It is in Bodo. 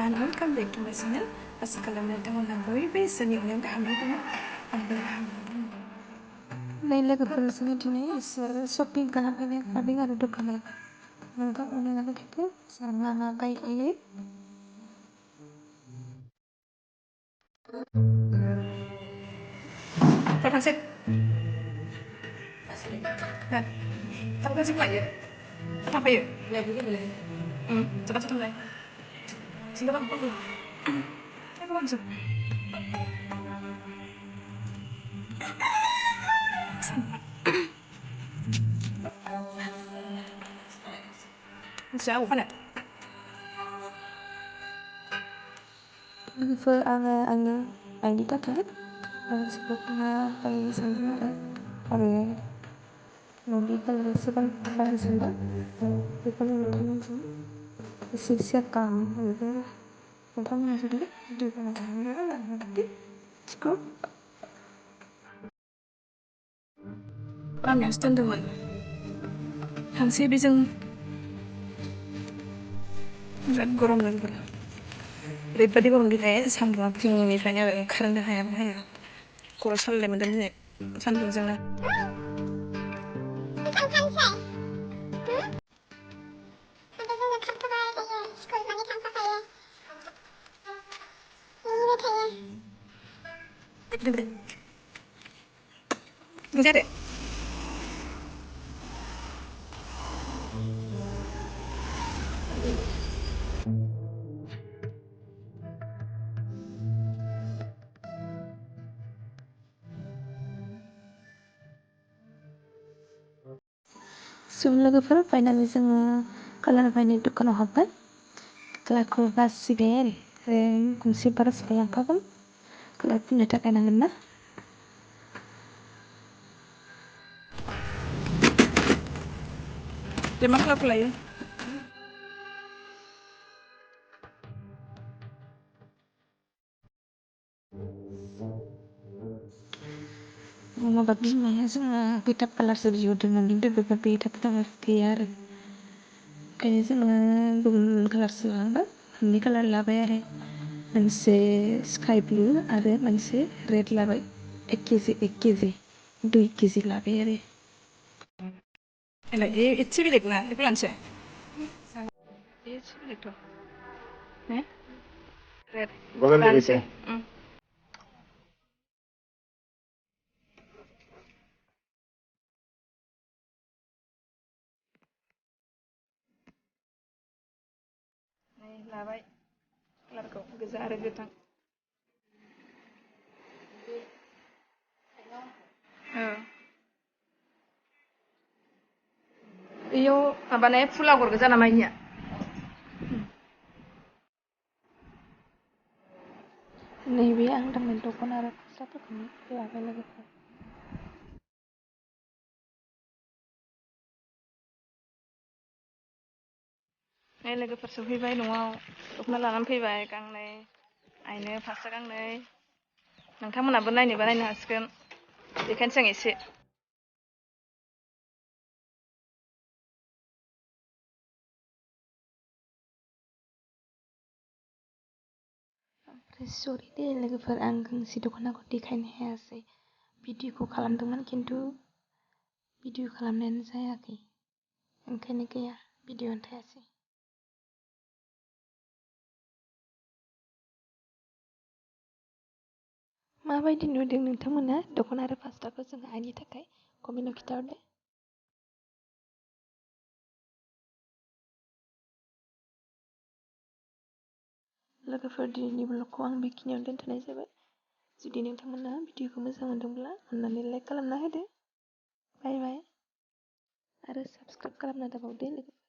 1 वेलकाम बैक टू माय चैनल आसा खालामो नोंथांमोनहा बयबो इसोरनि अननायाव गाहामै दङ आंबो गाहामै दङ नै लोगोफोर जोङो दिनै एसे शपिं खालामहैनो ओंखारदों आरो दखानाव नोंथांमोननो नागिरदों जों मा मा बायहैयो Termasuk dan tahu kan siapa ya? Apa ya? Ya begini. Cepat mulai. Sini bang, bang. Ayo langsung. Jauh mana? För ang kita kan sebetulnya paling sering ada Nabi kalau sebab paling sering itu mungkin siapkan itu tentang sendiri di mana nanti cukup kami stand teman हांसो बेजों बिराद गरम जादों ओरैबादि गरम दिनै सान्दुंआ फुंनिफ्रायनो ओंखारनो हाया खर' सालायनाय मोनदों दिनै सान्दुंजोंनो Jadi लोगोफोर फाइनालि जोङो कालार बायनो दखानाव हाबबाय कालारखौ बासिबाय आरो गंसे बारासखौ लांफागोन कालार फुननो थाखाय नांगोन ना दे मा कालारखौ लायो माबा बिमाया जोङो बेटाब कालारसो बिहरदोंमोन लोगोफोर बेटाब कालार गैया आरो ओंखायनो जोङो गुबुन कालारसो लांबाय मोननै कालार लाबाय आरो मोनसे स्काइ ब्लु आरो मोनसे रेड लाबाय 1 केजि 2 केजि लाबाय आरो एसे बेलेग ना बेखौ लानोसै एसे बेलेगथ' ने रेड लानोसै लाबाय कालारखौ गोजा आरो गोथां बेयाव माबानाय फुल आगर गोजा नामा इनिया नैबे आं दांनाय दख'ना आरो फास्राफोरखौनो लाबाय लोगोफोर लोगोफोर सफैबाय न'आव दख'ना लानानै फैबाय गांनै आइनो फास्रा गांनै नोंथांमोनाबो नायनोबा नायनो हासिगोन बेखायनोसै आं एसे सरि दे लोगोफोर आं गांसे दख'नाखौ देखायनो हायासै भिडिअखौ खालामदोंमोन खिन्थु भिडिअ खालामनायानो जायाखै ओंखायनो गैया भिडिअआनो थायासै माबायदि नुदों नोंथांमोना दख'ना आरो फास्राखौ जों आइनि थाखाय कमेन्टआव खिन्थाहरदो लोगोफोर दिनैनि ब्लगखौ आं बेखिनियावनो दोनथ'नाय जाबाय जुदि नोंथांमोना भिडिअखौ मोजां मोनदोंब्ला अन्नानै लाइक खालामना होदो बाय बाय आरो साबस्क्राइब खालामना दाबावदो लोगोफोर